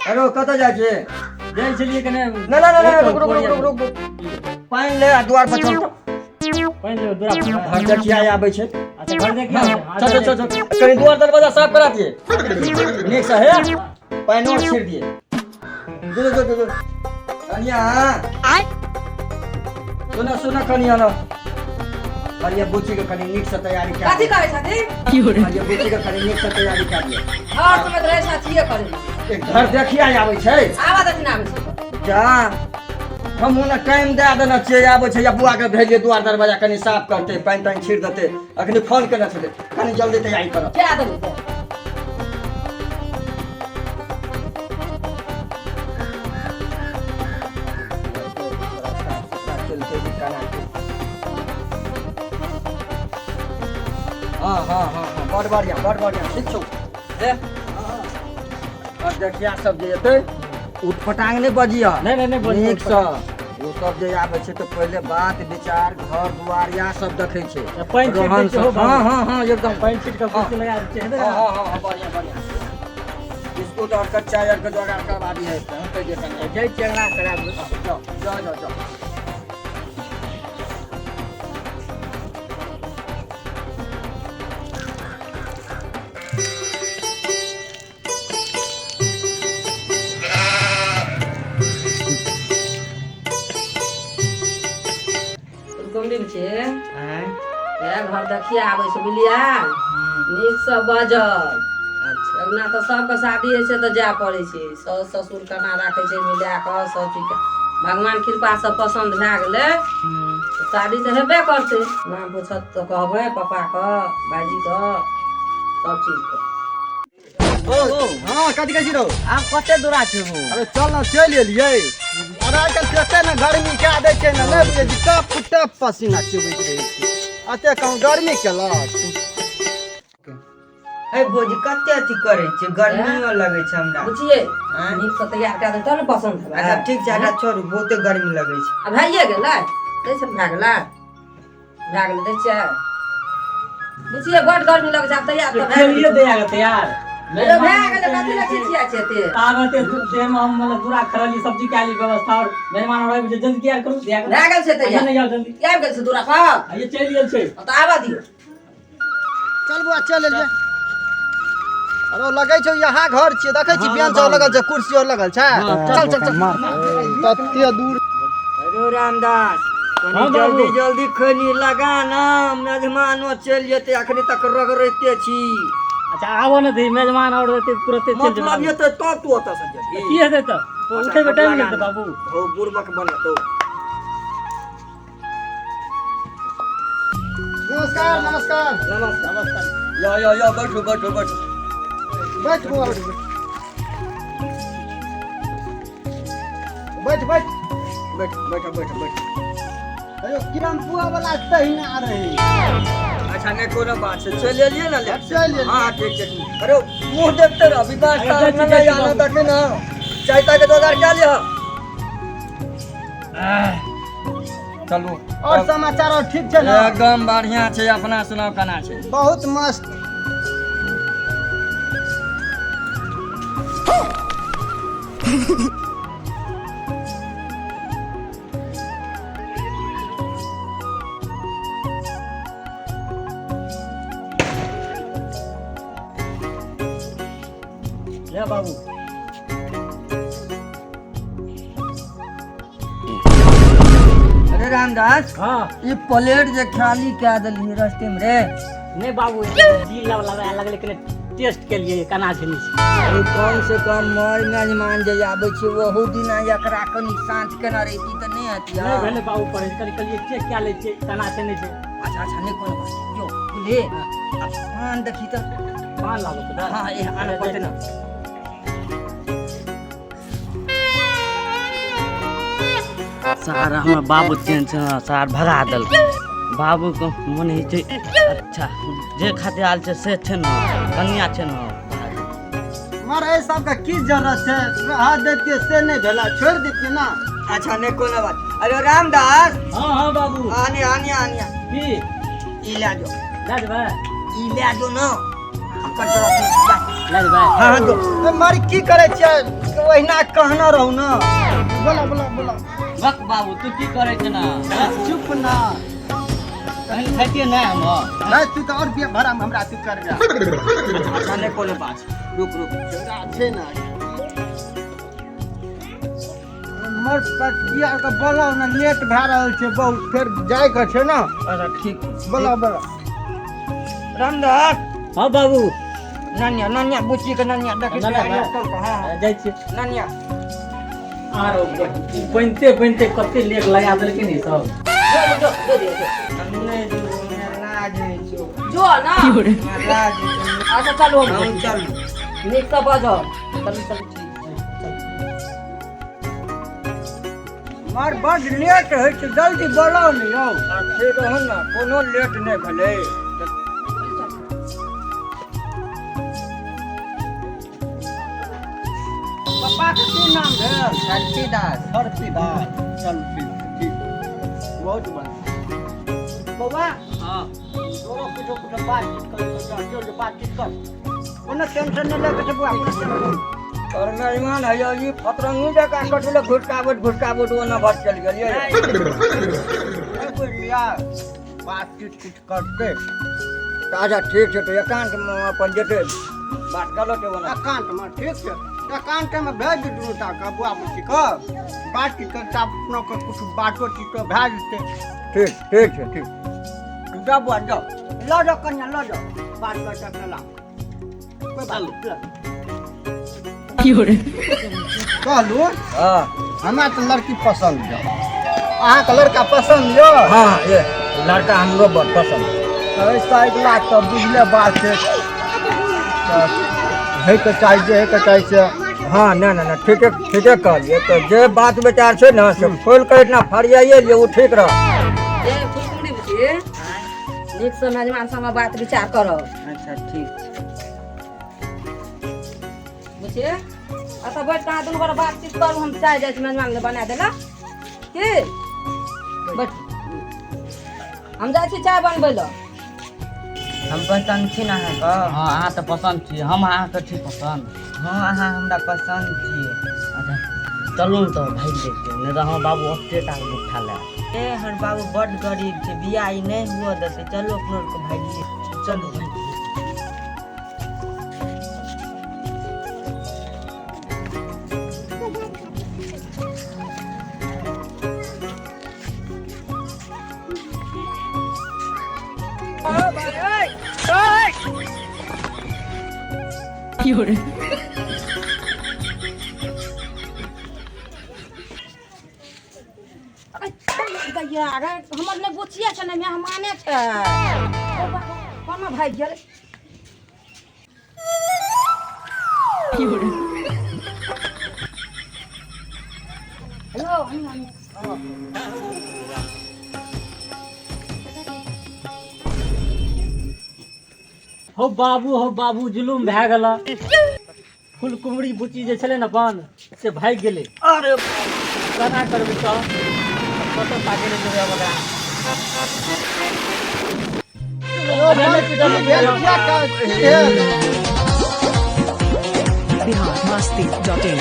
अरे कतऽ जाइ छियै? जाइ छलियै कने। ना ना ना, रुक रुक रुक रुक रुक, पानि ले आ दुआर पर चल। पानि ले दुआर पर। घर देखिया आबै छै। अच्छा, घर देखिया। चल चल चल चल, कनि दुआर दरवाजा साफ करा दिए नीक से। हे, पानि और छीड़ दिए। जो जो जो जो, कनिया सुन सुन, कनिया न करिए, बुच्ची के कनि नीक से तैयारी कए। कथी करै छथिन? करिए, बुच्ची के कनि नीक से तैयारी कए दिए। हर समय तऽ रहै छै अथिये करै। एक घर देखिया आबै छै। आवा देथिन, आबै छै। जा, हम ओना टाइम दए देने छियै, आबै छै या बुआ के भेजिए, दुआर दरवाजा कनि साफ करतै, पानि तानि छीड़ देतै। अखनी फोन केने छलै, कनि जल्दी तैयारी करब। कए देबै तऽ। हाँ हाँ हाँ हाँ, बड़ बढ़िया, बड़ बढ़िया, ठीक छौ। हे, और देखिया सब जे एतै, उठ पटांग नहि बजिया। नहि नहि नहि बजियौ। नीकसँ ओ सब जे आबै छै तऽ पहिले बात विचार, घर दुआर इएह सब देखै छै। पानि छीट दै रोहन छै हो सब। हाँ बाबू। हाँ हाँ, एकदम। पानि छीट कऽ कुर्सी लगा दै छै। हाँ हाँ हाँ हाँ, बढ़िया बढ़िया। बिस्कुट और के चाय और के जोगाड़ करवा दिए हम कहि दिए कनि। जाइ छियै अंगना कराबू। जाओ जाओ जाओ जाओ। कुमरिन छै हे, घर देखिया आबै छै, बुझलियै? नीकसँ बजब। अच्छा। अगना तऽ सबके शादी होइ छै तऽ जाय पड़ै छै। साउस ससुर केना राखै छै मिला कऽ सब चीज, भगवान कृपासँ पसन्द भए गेलै तऽ शादी तऽ हेबे करतै। नाम पूछत तऽ कहबै पापाके, भाइजीके, सब चीजके। हाँ, कथी कहै छी रौ? आब कते दूरा छै हो? अरे चल न, चलि एलियै। और आइ काल्हि कते ने गर्मी कए दै छै ने, नहि बुझै छी, टप टप पसीना चुबैत रहै छै। एते कहूँ गर्मी केलक। हे भौजी, कते अथी करै छै, गर्मियो लगै छै हमरा। बुझियै। आँय? नीकसँ तैयार कए देबै तब ने पसन्द हेबै। अच्छा ठीक छै, अच्छा छोड़ू, बहुते गर्मी लगै छै। आ भइए गेलै, कैसे भए गेलै? भए गेलै, दै छियै। बुझियै, बड गर्मी लगै छै, आब तैयार तऽ भए खेलिए गेलै। दैया के तैयार। हेलो, भए गेलै, कथी लए चिचिया छै एते? आब एते देह में हम मतलब दूरा खड़ली, सब्जी के आली व्यवस्था और मेहमान और आबि छै, जल्दी तैयार करू दैया के। भए गेल छै तैयार। नहि जाओ जल्दी। आबि गेल छै दूरा पर। आ ये चलि गेल छै। तऽ आबऽ दियौ। चल बुआ, चल एलियै। अरे लगै छौ यहाँ घर छियै, देखै छी बेंच और लगल छै, कुर्सी और लगल छै। चल चल चल, तते दूर। अरे रामदास, कनि हाँ, बाबू। जल्दी जल्दी खैनी लगा ना, मेजमानो चलि जेतै, अखनी तक रगड़ैते छी। अच्छा, आबो ने दी मेजमान और एते तुरते चलि जेबै। मतलब जेतै तब तू ओतऽ से जेबही? की हेतै तऽ उठेबै, टाइम लगतै बाबू। हो, बुड़बक बनतौ। नमस्कार नमस्कार। नमस्कार नमस्कार। यो यो यो, बैठू बैठू बैठू। बैठ बुआ, बैठ बैठ। बैठ बैठ बैठ बैठ। अरे किरण पुआ वाला तहिना रहे। अच्छा, नहि कोनो बात छै, चलि एलियै ने लेट से। चलि एलियै। हाँ ठीक छै। अरे मुँह देखते रह, विकास। अरे जाइ छी, जाइ छी आना। बाबू। देखे ना, चाय ताय के जोगाड़ कए लिअ। चलू। और समाचार और ठीक छै ने? एकदम बढ़िया छै, अपना सुनाउ, केना छै? बहुत मस्त। ले बाबू। अरे रामदास। हाँ। ई प्लेट जे खाली कए देलही रस्ते में रे? नहीं बाबू, जी लग लगा लगले, कने टेस्ट के लिए केना छै नहि छै। अरे कम से कम मर मेजमान जे आबै छै ओहू दिना एकरा कनि साँझ केना रहिती तऽ नहि हेती। नहीं भेलै बाबू, पढ़े कनि कहलियै चेक कए लै छियै केना छै नहि छै। अच्छा अच्छा, नहि कोनो बात। जो बुझली, आ पान देखी तऽ। पान लाबो तऽ। हाँ, ए आनऽ पड़तै ने। सार हमर बाबू चेन छै ने, सार भगा देलकै। बाबूके मोन होइ छै। अच्छा, जे खातिर आयल छै से छै ने, कनिया छै ने। मर एहि सबके की जरूरत छै? रह दैतियै से नहि भेलै, छोड़ि दैतियै ने। अच्छा, नहि कोनो बात। अरे रामदास। हाँ हाँ बाबू। आने आने आने। की? ई लए जो। लए जेबै? ई लए जो ने, अपन तरफ से जा। लए जेबै? हाँ हाँ, दो। ए, मारी की करै छियै, ओहिना कहने रहू ने। बोला बोला बोला। बक बाबू, तू की करै छै ना? चुप ना। कहीं खाइतियै नहि हम? नहीं, तू तऽ और बिया भरा हमरा तू करबे। अच्छा, नहि कोनो बात छै, रुक रुक। छै ना मर कटिया के, बोलाउ ने, लेट भए रहल छै बहुत, फेर जाइके छै ने। अच्छा, ठीक। बोला बोला। रामदास। हाँ बाबू। नानिया, नानिया, बुच्ची के नानिया, देखै नानिया, छियै? हाँ हाँ। जाइ छियै। नानिया। आरो बनिते बनिते कते लेट लगा देलकै ने सब। जो जो जो दियौ, जो। नहि जो, लाज होइ छौ। जो ना। लाज होइ छौ। अच्छा, चलू। हम हम चलू। नीकसँ बजब, चलू चलू। मार, बड लेट होइ छै, जल्दी बोलाउ ने यौ। से रहू ने, कोनो लेट नहि भेलै। पप्पाके की नाम भेल? शक्तिदास। शक्तिदास। चलू, ठीक छै, ठीक, बहुत बढ़िआँ। बौआ। हाँ। तोरो किछो किछो बातचीत कर, चल बातचीत कर, कोनो टेंशन नहि लैके छै बौआ, कोनो टेंशन नहि। और मेहमान है ई फतरंगी जकाँ कटले घुटकाबैत घुटकाबैत ओना भर चलि गेलियै। नहि बुझलियै, बातचीत किछु करतै। अच्छा, ठीक छै, तऽ एकान्तमे अपन जेतै, बात कर लेतै ओना। एकान्तमे ठीक छै, एकान्तमे भेज दू दुनू टाके, बौआ बुच्चीके, बातचीत करता, अपनो के किछु बातो चीतो भए जेतै। ठीक, ठीक छै, ठीक। जाओ बौआ, जाओ, लऽ जाओ कन्या, लऽ जाओ, बात करते अपना ला, कोई बात नहीं। कहलू। हाँ। हमरा तऽ लड़की पसन्द यऽ, अहाँके लड़का पसन्द यऽ? हाँ, ये लड़का हमरो बड़ पसन्द। तऽ 1.25 लाख तऽ बुझले बात छै, तऽ होइके चाही, जे होइके चाही से। हाँ, नहि नहि नहि, ठीके ठीके कहलियै। तऽ जे बात विचार छै ने, से खोलि कऽ इतना फरियाइए लिअ, ओ ठीक रह। ए फुलकुमरी बुच्ची, नीकसँ मेजमान संगे बात विचार करब। अच्छा, ठीक छै। बुच्ची, एतऽ बैठ कऽ अहाँ दुनू गोटे बातचीत करू, हम चाय जाइ छी मेजमान लए बना देला की। बैठ, हम जाइ छी चाय बनबै लए। हम पसन्द छी ने अहाँके? हाँ, अहाँ तऽ पसन्द छी, हम अहाँके छी पसन्द? हँ, अहाँ हमरा पसन्द छियै। अच्छा, चलू ने तऽ भागि जाइ छियै, नहि तऽ हमर बाबू ओते टाके उठा ले। ए, हमर बाबू बड्ड गरीब छै, बियाह ई नहि हुअ देतै। चलू, अपनो आरके भागिए। चलू, भागि। दैया रे, हमर नहि बुचिया छै, नहि मेहमाने छै। ओ बाबा, कोना भागि गेलै? हेलो, आनी, आनी। हो बाबू, हो बाबू, जुलुम भए गेल। फुलकुमरी बुच्ची जे छलै ने अपन, से भागि गेलै। अरे! केना करबै तऽ? कतऽ ताके नहि जेबै आब ओकरा। की भेल? किया की भेल? बिहार मस्ती डॉट इन।